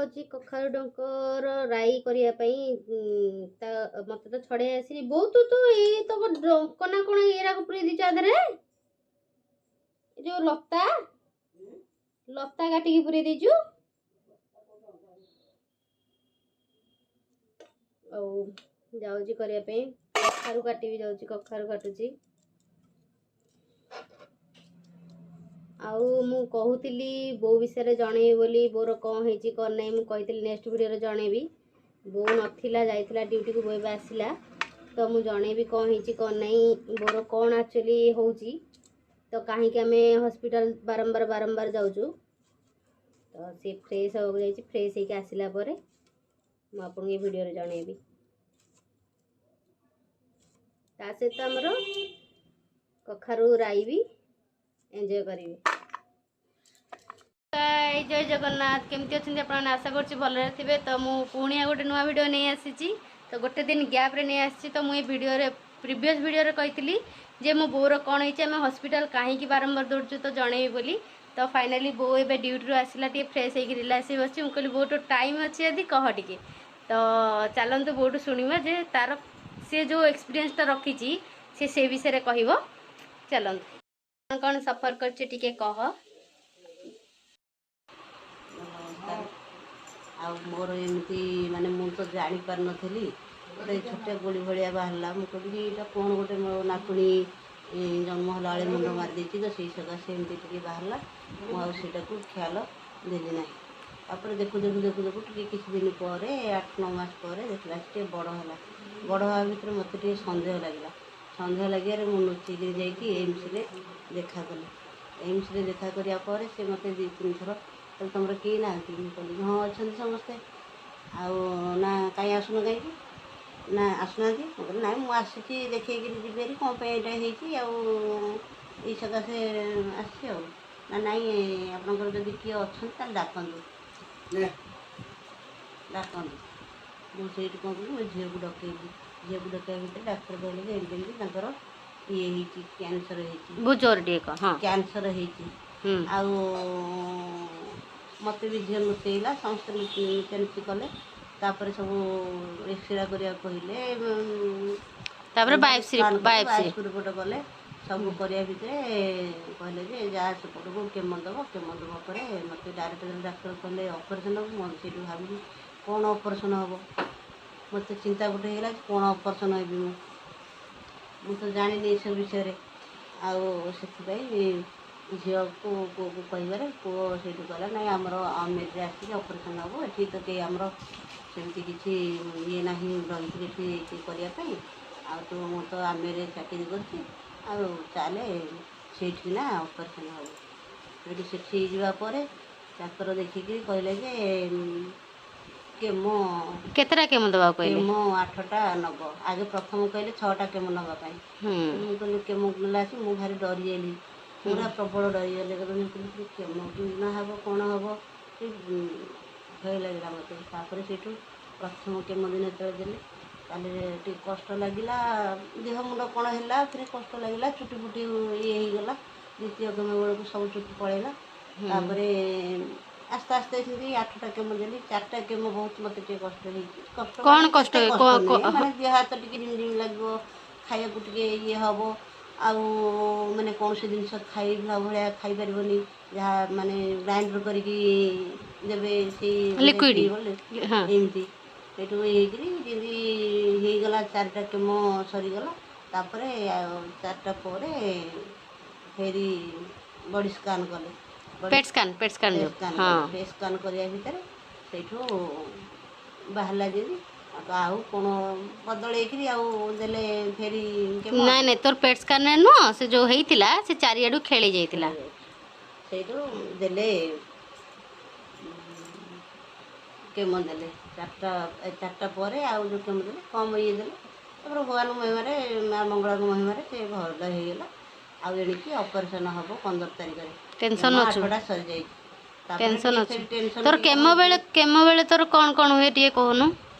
ଯାଉଛି କଖାରୁ ଡଙ୍କର ରାଇ କରିବା ପାଇଁ। ତା ମତେ ତ ଛଡ଼େଇ ଆସିନି। ବହୁତ ତୁ ଏଇ ତ ଡଙ୍କ ନା କ'ଣ ଏରାକୁ ପୁରେଇ ଦେଇଛୁ ଆ ଦେହରେ? ଏ ଯୋଉ ଲତା ଲତା କାଟିକି ପୁରେଇ ଦେଇଛୁ। ଆଉ ଯାଉଛି କରିବା ପାଇଁ, କଖାରୁ କାଟିବି ଯାଉଛି, କଖାରୁ କାଟୁଛି। ଆଉ ମୁଁ କହୁଥିଲି ବୋଉ ବିଷୟରେ ଜଣେଇବି ବୋଲି, ବୋଉର କ'ଣ ହେଇଛି କ'ଣ ନାହିଁ। ମୁଁ କହିଥିଲି ନେକ୍ସଟ ଭିଡ଼ିଓରେ ଜଣେଇବି। ବୋଉ ନଥିଲା, ଯାଇଥିଲା ଡ୍ୟୁଟିକୁ। ବୋଉ ଏବେ ଆସିଲା, ତ ମୁଁ ଜଣେଇବି କ'ଣ ହେଇଛି କ'ଣ ନାହିଁ, ବୋଉର କ'ଣ ଆକ୍ଚୁଆଲି ହେଉଛି, ତ କାହିଁକି ଆମେ ହସ୍ପିଟାଲ ବାରମ୍ବାର ବାରମ୍ବାର ଯାଉଛୁ। ତ ସେ ଫ୍ରେଶ୍ ହେବାକୁ ଯାଇଛି। ଫ୍ରେଶ୍ ହେଇକି ଆସିଲା ପରେ ମୁଁ ଆପଣଙ୍କୁ ଏ ଭିଡ଼ିଓରେ ଜଣେଇବି। ତା ସହିତ ଆମର କଖାରୁ ରାଇ ବି ଏନ୍ଜୟ କରିବେ। ଜୟ ଜଗନ୍ନାଥ। କେମିତି ଅଛନ୍ତି ଆପଣମାନେ? ଆଶା କରୁଛି ଭଲରେ ଥିବେ। ତ ମୁଁ ପୁଣି ଆଉ ଗୋଟେ ନୂଆ ଭିଡ଼ିଓ ନେଇ ଆସିଛି। ତ ଗୋଟେ ଦିନ ଗ୍ୟାପ୍ରେ ନେଇ ଆସିଛି। ତ ମୁଁ ଏ ଭିଡ଼ିଓରେ, ପ୍ରିଭିୟସ୍ ଭିଡ଼ିଓରେ କହିଥିଲି ଯେ ମୋ ବୋଉର କ'ଣ ହେଇଛି, ଆମେ ହସ୍ପିଟାଲ କାହିଁକି ବାରମ୍ବାର ଦୌଡ଼ୁଛୁ, ତ ଜଣେଇବି ବୋଲି। ତ ଫାଇନାଲି ବୋଉ ଏବେ ଡ୍ୟୁଟିରୁ ଆସିଲା, ଟିକେ ଫ୍ରେଶ୍ ହେଇକି ରିଲାକ୍ସ ହେଇ ବସିଛି। ମୁଁ କହିଲି, ବୋଉଠୁ ଟାଇମ୍ ଅଛି ଯଦି କହ ଟିକେ। ତ ଚାଲନ୍ତୁ ବୋଉଠୁ ଶୁଣିବା ଯେ ତାର ସେ ଯେଉଁ ଏକ୍ସପିରିଏନ୍ସଟା ରଖିଛି, ସେ ସେ ବିଷୟରେ କହିବ। ଚାଲନ୍ତୁ, କ'ଣ କ'ଣ ସଫର କରିଛି ଟିକେ କହ। ନମସ୍କାର। ଆଉ ମୋର ଏମିତି ମାନେ ମୁଁ ତ ଜାଣିପାରିନଥିଲି, ଗୋଟେ ଛୋଟିଆ ଗୋଳି ଭଳିଆ ବାହାରିଲା। ମୁଁ କହିଲି ଏଇଟା କ'ଣ ଗୋଟେ, ମୋ ନାତୁଣୀ ଜନ୍ମ ହେଲା ବେଳେ ମୁଣ୍ଡ ମାରିଦେଇଛି ତ ସେଇ ସକାଶେ ଏମିତି ଟିକେ ବାହାରିଲା। ମୁଁ ଆଉ ସେଇଟାକୁ ଖିଆଲ ଦେଲି ନାହିଁ। ତାପରେ ଦେଖୁ ଦେଖୁ ଦେଖୁ ଦେଖୁ ଟିକେ କିଛି ଦିନ ପରେ, 8-9 ମାସ ପରେ ଦେଖିଲା ସେ ଟିକେ ବଡ଼ ହେଲା। ବଡ଼ ହେବା ଭିତରେ ମୋତେ ଟିକେ ସନ୍ଦେହ ଲାଗିଲା। ସନ୍ଦେହ ଲାଗିବାରେ ମୁଁ ଲୁଚିକିରି ଯାଇକି ଏମ୍ସରେ ଦେଖା କଲି। ଏମ୍ସରେ ଦେଖା କରିବା ପରେ ସେ ମୋତେ 2 3 ଥର କହିଲେ, ତୁମର କେହି ନାହାନ୍ତି? ମୁଁ କହିଲି, ହଁ ଅଛନ୍ତି ସମସ୍ତେ। ଆଉ ନା କାହିଁ ଆସୁନ କାହିଁକି, ନା ଆସୁନାହାନ୍ତି? ମୁଁ କହିଲି, ନାଇଁ, ମୁଁ ଆସିଛି, ଦେଖେଇକିରି ଯିବି ଭାରି, କ'ଣ ପାଇଁ ଏଇଟା ହେଇଛି ଆଉ ଏଇ ସକାଶେ ଆସିଛି। ଆଉ ନା ନାଇଁ, ଆପଣଙ୍କର ଯଦି କିଏ ଅଛନ୍ତି ତାହେଲେ ଡାକନ୍ତୁ, ଡାକନ୍ତୁ। ମୁଁ ସେଇଠି କ'ଣ କଲି, ମୋ ଝିଅକୁ ଡକେଇଲି। ଝିଅକୁ ଡକେଇବା ଭିତରେ ଡାକ୍ତର କହିଲେ ଯେ ଏମିତି ଏମିତି ତାଙ୍କର ଇଏ ହେଇଛି, କ୍ୟାନ୍ସର ହେଇଛି। ବହୁତ ଜୋର ଟିକେ କହ। ହଁ। କ୍ୟାନ୍ସର ହେଇଛି। ଆଉ ମୋତେ ବି ଝିଅ ଲୁଚେଇଲା, ସମସ୍ତେ ଲୁଚାଲୁଚି କଲେ। ତାପରେ ସବୁ ଏକ୍ସରେ କରିବାକୁ କହିଲେ। ତାପରେ ବାୟୋପ୍ସି। ବାୟୋପ୍ସି। ବାୟୋପ୍ସି ରିପୋର୍ଟ କଲେ। ସବୁ କରିବା ଭିତରେ କହିଲେ ଯେ ଯାହା ସେପଟକୁ କେମୋ ଦେବ। କେମୋ ଦେବା ପରେ ମୋତେ ଡାଇରେକ୍ଟ ଡାକ୍ତର କହିଲେ ଅପରେସନ୍ ହେବ। ମୁଁ ସେଇଠୁ ଭାବିଲି କ'ଣ ଅପରେସନ୍ ହେବ? ମୋତେ ଚିନ୍ତା ଗୋଟେ ହେଇଗଲା ଯେ କ'ଣ ଅପରେସନ୍ ହେବି ମୁଁ? ମୁଁ ତ ଜାଣିନି ଏସବୁ ବିଷୟରେ। ଆଉ ସେଥିପାଇଁ ଝିଅକୁ ପୁଅକୁ କହିବାରେ ପୁଅ ସେଇଠୁ କହିଲା, ନାଇଁ, ଆମର ଆମେରିରେ ଆସିକି ଅପରେସନ୍ ହେବ, ଏଠି ତ କେହି ଆମର ସେମିତି କିଛି ଇଏ ନାହିଁ ରହିକି ଏଠି କରିବା ପାଇଁ। ଆଉ ତୁ ମୁଁ ତ ଆମେରିରେ ଚାକିରି କରିଛି, ଆଉ ଚାଲେ ସେଇଠିକିନା ଅପରେସନ୍ ହେବ। ସେଇଠୁ ସେଠି ଯିବା ପରେ ଡାକ୍ତର ଦେଖିକି କହିଲେ ଯେ କେମୋ। କେତେଟା କେମୋ ଦେବାକୁ କହିଲେ? କେମୋ 8ଟା ନେବ। ଆଗେ ପ୍ରଥମ କହିଲେ 6ଟା କେମୋ ନେବା ପାଇଁ। ମୁଁ କହିଲି କେମୋ ନେଲା ଆସି ମୁଁ ଭାରି ଡରିଗଲି, ପୁରା ପ୍ରବଳ ଡରିଗଲି। ମୁଁ କହିଲି କେମୋ କେମିତି ନା ହେବ, କ'ଣ ହେବ, ଭୟ ଲାଗିଲା ମୋତେ। ତାପରେ ସେଇଠୁ ପ୍ରଥମ କେମୋ ଦିନ ଯେତେବେଳେ ଦେଲେ, କାଲି ଟିକେ କଷ୍ଟ ଲାଗିଲା, ଦେହ ମୁଣ୍ଡ କ'ଣ ହେଲା, ଫେରେ କଷ୍ଟ ଲାଗିଲା, ଚୁଟି ଫୁଟି ଇଏ ହେଇଗଲା। ଦ୍ୱିତୀୟ କେମୋ ବେଳକୁ ସବୁ ଚୁଟି ପଳେଇଲା। ତାପରେ ଆସ୍ତେ ଆସ୍ତେ ସେମିତି 8ଟା କେମୋ ଦେଲି। 4ଟା କେମୋ ବହୁତ ମୋତେ ଟିକେ କଷ୍ଟ ହେଇଛି। କଷ୍ଟ କ'ଣ କଷ୍ଟ? ମାନେ ଦେହ ହାତ ଟିକେ ଝିମ୍ ଝିମ୍ ଲାଗିବ, ଖାଇବାକୁ ଟିକେ ଇଏ ହେବ, ଆଉ ମାନେ କୌଣସି ଜିନିଷ ଖାଇଲା ଭଳିଆ ଖାଇପାରିବନି, ଯାହା ମାନେ ଗ୍ରାଇଣ୍ଡର କରିକି ଦେବେ ସେଇ ଲିକ୍ୱିଡ଼ ଏମିତି। ସେଇଠୁ ହେଇକିରି ଯେମିତି ହେଇଗଲା, 4ଟା କେମୋ ସରିଗଲା। ତାପରେ 4ଟା ପରେ ଫେରି ବଡ଼ି ସ୍କାନ୍ କଲେ। ପେଟ୍ ସ୍କାନ୍, ପେଟ୍ ସ୍କାନ୍। ପେଟ୍ ସ୍କାନ୍ କରିବା ଭିତରେ ସେଇଠୁ ବାହାରିଲା ଯେମିତି ଆଉ କ'ଣ ବଦଳେଇକିରି ଆଉ ଦେଲେ ଫେରି। ନାଇଁ ନାଇଁ, ତୋର ପେଟ୍ ସ୍କାନ୍ ନୁହଁ, ସେ ଯେଉଁ ହେଇଥିଲା ସେ ଚାରିଆଡ଼ୁ ଖେଳି ଯାଇଥିଲା। ସେଇଠୁ ଦେଲେ କେମୋ ଦେଲେ 4ଟା। 4ଟା ପରେ ଆଉ ଯେଉଁ କେମୋ ଦେଲେ କମ୍ ଇଏ ଦେଲେ। ତାପରେ ଭଗବାନଙ୍କ ମହିମାରେ, ମା ମଙ୍ଗଳାଙ୍କ ମହିମାରେ ସେ ଭଲ ହେଇଗଲା। ଆଉ ଏଣିକି ଅପରେସନ୍ ହେବ 15 ତାରିଖରେ। ଟେନସନ୍ ଅଛୁ? 8ଟା ସରିଯାଇଛି। ଟେନସନ୍ ଅଛି ତୋର? କେମୋ ବେଳେ, କେମୋ ବେଳେ ତୋର କ'ଣ କ'ଣ ହୁଏ ଟିକେ କହୁନୁ।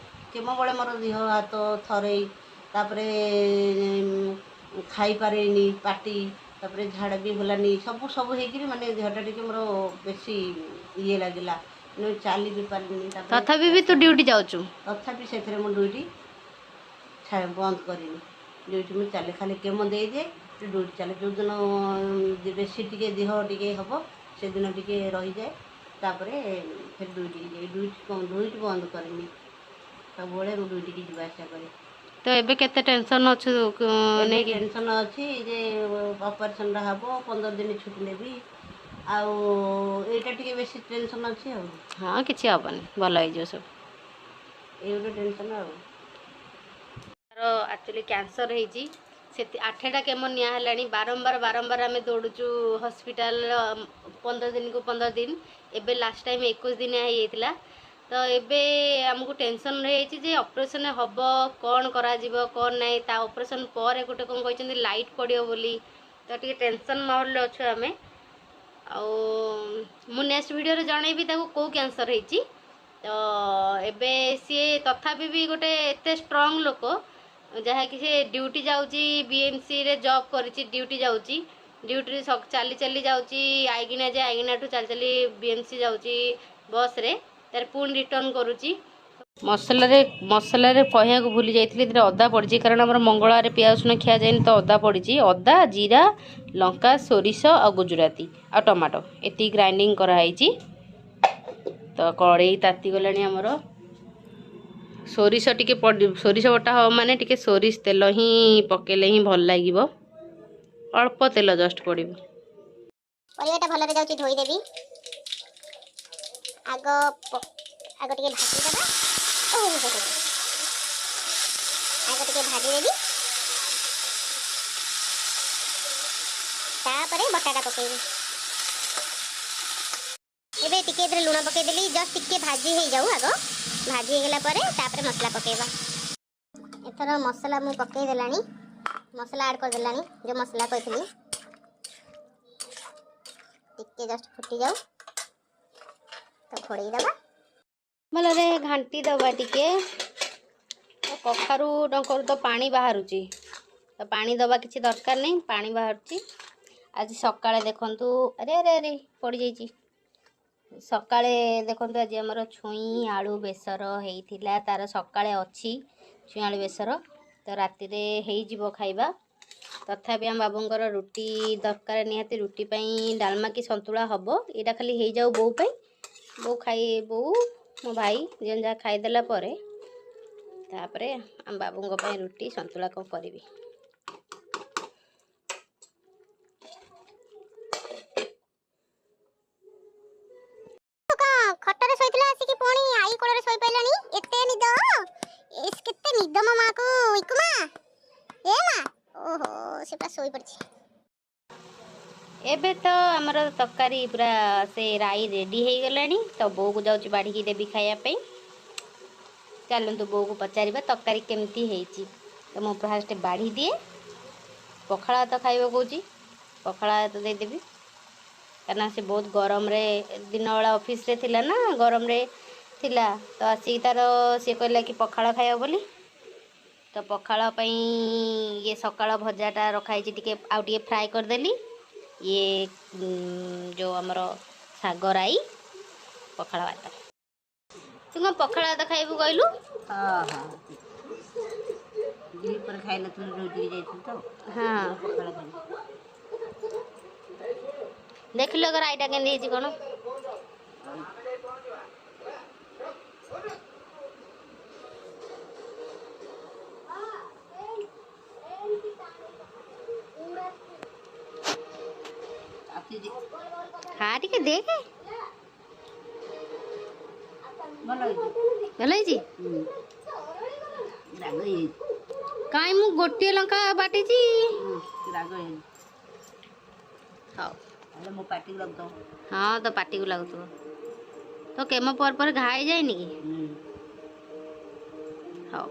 କେମୋ ବେଳେ ମୋର ଦେହ ହାତ ଥରେଇ, ତାପରେ ଖାଇପାରେନି, ପାଟି, ତାପରେ ଝାଡ଼ା ବି ହେଲାନି, ସବୁ ସବୁ ହେଇକିରି ମାନେ ଦେହଟା ଟିକେ ମୋର ବେଶୀ ଇଏ ଲାଗିଲା। ଚାଲି ବି ପାରିଲିନି। ତାପରେ ତଥାପି ବି ତୁ ଡ୍ୟୁଟି ଯାଉଛୁ? ତଥାପି ସେଥିରେ ମୁଁ ଡ୍ୟୁଟି ବନ୍ଦ କରିନି। ଡ୍ୟୁଟି ମୁଁ ଚାଲେ, ଖାଲି କେମୋ ଦେଇଦିଏ, ଡ୍ୟୁଟି ଚାଲେ। ଯେଉଁଦିନ ବେଶୀ ଟିକେ ଦେହ ଟିକେ ହେବ ସେଦିନ ଟିକେ ରହିଯାଏ, ତାପରେ ଫେର ଡ୍ୟୁଟିକି ଯାଏ। ଡ୍ୟୁଟି ବନ୍ଦ କରିନି, ସବୁବେଳେ ମୁଁ ଡ୍ୟୁଟିକି ଯିବା ଆସିବା କରେ। ତ ଏବେ କେତେ ଟେନସନ୍ ଅଛୁ ନେଇକି? ଟେନସନ୍ ଅଛି ଯେ ଅପରେସନ୍ଟା ହେବ, 15 ଦିନ ଛୁଟି ନେବି, ଆଉ ଏଇଟା ଟିକେ ବେଶୀ ଟେନସନ୍ ଅଛି ଆଉ। ହଁ, କିଛି ହେବନି, ଭଲ ହେଇଯିବ ସବୁ। ଏଇ ଗୋଟେ ଟେନସନ୍ ଆଉ। ତାର ଆକ୍ଚୁଆଲି କ୍ୟାନ୍ସର ହେଇଛି। ସେତି 8ଟା କେମୋ ନିଆ ହେଲାଣି। ବାରମ୍ବାର ବାରମ୍ବାର ଆମେ ଦୌଡ଼ୁଛୁ ହସ୍ପିଟାଲ, 15 ଦିନକୁ 15 ଦିନ। ଏବେ ଲାଷ୍ଟ ଟାଇମ୍ 21 ଦିନିଆ ହେଇଯାଇଥିଲା। ତ ଏବେ ଆମକୁ ଟେନସନ୍ ରହିଯାଇଛି ଯେ ଅପରେସନ୍ ହେବ, କ'ଣ କରାଯିବ କ'ଣ ନାହିଁ। ତା ଅପରେସନ୍ ପରେ ଗୋଟେ କ'ଣ କହିଛନ୍ତି ଲାଇଟ୍ ପଡ଼ିବ ବୋଲି, ତ ଟିକେ ଟେନସନ୍ ମାହୋଲରେ ଅଛୁ ଆମେ। ଆଉ ମୁଁ ନେକ୍ସଟ ଭିଡ଼ିଓରେ ଜଣେଇବି ତାକୁ କେଉଁ କ୍ୟାନ୍ସର ହେଇଛି। ତ ଏବେ ସିଏ ତଥାପି ବି ଗୋଟେ ଏତେ ଷ୍ଟ୍ରଙ୍ଗ ଲୋକ, ଯାହାକି ସେ ଡ୍ୟୁଟି ଯାଉଛି, ବିଏମ୍ସିରେ ଜବ୍ କରିଛି, ଡ୍ୟୁଟି ଯାଉଛି, ଡ୍ୟୁଟିରେ ଚାଲି ଚାଲି ଯାଉଛି, ଆଇଗିଣା ଯେ ଆଇଗିଣାଠୁ ଚାଲି ଚାଲି ବିଏମ୍ସି ଯାଉଛି ବସ୍ରେ, ତାର ପୁଣି ରିଟର୍ଣ୍ଣ କରୁଛି। ମସଲାରେ କହିବାକୁ ଭୁଲି ଯାଇଥିଲି, ଏଥିରେ ଅଦା ପଡ଼ିଛି, କାରଣ ଆମର ମଙ୍ଗଳବାରେ ପିଆଜ ରସୁଣ ଖିଆଯାଏନି, ତ ଅଦା ପଡ଼ିଛି। ଅଦା, ଜିରା, ଲଙ୍କା, ସୋରିଷ ଆଉ ଗୁଜୁରାତି ଆଉ ଟମାଟୋ ଏତିକି ଗ୍ରାଇଣ୍ଡିଙ୍ଗ କରାହେଇଛି। ତ କଡ଼େଇ ତାତିଗଲାଣି ଆମର। ସୋରିଷ ଟିକେ ପଡ଼ି, ସୋରିଷ ବଟା ହେବ ମାନେ ଟିକେ ସୋରିଷ ତେଲ ହିଁ ପକେଇଲେ ହିଁ ଭଲ ଲାଗିବ। ଅଳ୍ପ ତେଲ ଜଷ୍ଟ ପଡ଼ିବ। ପରିବାଟା ଭଲରେ ଯାଉଛି ଧୋଇଦେବି। ଆଗ ଆଗ ଟିକେ ଭାଜିଦେବା। ଆଗ ଟିକେ ଭାଜିଦେବି, ତାପରେ ବଟାଟା ପକେଇବି। ଏବେ ଟିକେ ଏଥିରେ ଲୁଣ ପକେଇଦେଲି, ଜଷ୍ଟ ଟିକେ ଭାଜି ହେଇଯାଉ। ଆଗ ଭାଜି ହେଇଗଲା ପରେ ତାପରେ ମସଲା ପକେଇବା। ଏଥର ମସଲା ମୁଁ ପକେଇଦେଲାଣି, ମସଲା ଆଡ଼୍ କରିଦେଲାଣି ଯେଉଁ ମସଲା କହିଥିଲି। ଟିକେ ଜଷ୍ଟ ଫୁଟିଯାଉ, ତ ଘୋଡ଼େଇ ଦେବା। ଭଲରେ ଘାଣ୍ଟି ଦେବା ଟିକେ। କଖାରୁ ଡଙ୍କରୁ ତ ପାଣି ବାହାରୁଛି, ତ ପାଣି ଦେବା କିଛି ଦରକାର ନାହିଁ, ପାଣି ବାହାରୁଛି। ଆଜି ସକାଳେ ଦେଖନ୍ତୁ, ଆରେ ଆରେ ଆରେ ପଡ଼ିଯାଇଛି। ସକାଳେ ଦେଖନ୍ତୁ ଆଜି ଆମର ଛୁଇଁ ଆଳୁ ବେସର ହେଇଥିଲା, ତାର ସକାଳେ ଅଛି ଛୁଇଁ ଆଳୁ ବେସର, ତ ରାତିରେ ହେଇଯିବ ଖାଇବା। ତଥାପି ଆମ ବାବୁଙ୍କର ରୁଟି ଦରକାର ନିହାତି, ରୁଟି ପାଇଁ ଡାଲମା କି ସନ୍ତୁଳା ହେବ। ଏଇଟା ଖାଲି ହେଇଯାଉ ବୋଉ ପାଇଁ, ବୋଉ ଖାଇ, ବୋଉ ମୋ ଭାଇ ଜଣ ଯାହା ଖାଇଦେଲା ପରେ ତାପରେ ଆମ ବାବୁଙ୍କ ପାଇଁ ରୁଟି ସନ୍ତୁଳା କ'ଣ କରିବି। ଖଟରେ ଶୋଇଥିଲା ଆସିକି ପୁଣି ଆଈ କୋଳରେ ଶୋଇପଡ଼ିଲାଣି। ଏତେ ନିଦ, କେତେ ନିଦ ମୋ ମାକୁ। ଇକୁ ମା, ଏ ମା, ଓହୋ ସେ ପୁରା ଶୋଇପଡ଼ିଛି। ଏବେ ତ ଆମର ତରକାରୀ ପୁରା ସେ ରାଇ ରେଡ଼ି ହେଇଗଲାଣି। ତ ବୋଉକୁ ଯାଉଛି ବାଢ଼ିକି ଦେବି ଖାଇବା ପାଇଁ। ଚାଲନ୍ତୁ ବୋଉକୁ ପଚାରିବା ତରକାରୀ କେମିତି ହେଇଛି। ତ ମୁଁ ଫାଷ୍ଟ ବାଢ଼ି ଦିଏ, ପଖାଳ ଭାତ ଖାଇବ କହୁଛି, ପଖାଳ ଭାତ ଦେଇଦେବି, କାରଣ ସେ ବହୁତ ଗରମରେ ଦିନବେଳା ଅଫିସରେ ଥିଲା ନା, ଗରମରେ ଥିଲା, ତ ଆସିକି ତାର ସିଏ କହିଲା କି ପଖାଳ ଖାଇବ ବୋଲି। ତ ପଖାଳ ପାଇଁ ଇଏ ସକାଳ ଭଜାଟା ରଖାହେଇଛି, ଟିକେ ଆଉ ଟିକେ ଫ୍ରାଏ କରିଦେଲି। ଇଏ ଯେଉଁ ଆମର ଶାଗ ରାଇ, ପଖାଳ ଭାତ। ତୁ କ'ଣ ପଖାଳ ଭାତ ଖାଇବୁ କହିଲୁ? ହଁ ହଁ, ଦ୍ୱିପହରେ ଖାଇନଥିଲି, ଡ୍ୟୁଟିକି ଯାଇଥିଲି ତ। ହଁ, ପଖାଳ ଖାଇଲି। ଦେଖିଲୁ ଆଗ ରାଇଟା କେମିତି ହେଇଛି କ'ଣ? ଖା ଟିକେ ଦେଖେ। ଭଲ ହେଇଛି। ଭଲ ହେଇଛି? ରାଗ ହେଇଯାଇଛି। କାଇଁ, ମୁଁ ଗୋଟିଏ ଲଙ୍କା ବାଟିଛି। ରାଗ ହେଇଯାଇଛି। ହଉ। ହେଲେ ମୋ ପାଟିକୁ ଲାଗୁଥିବ। ହଁ, ତ ପାଟିକୁ ଲାଗୁଥିବ। ତ କେମୋ ପରେ ପରେ ଘା ହେଇଯାଇନି କି? ହଉ।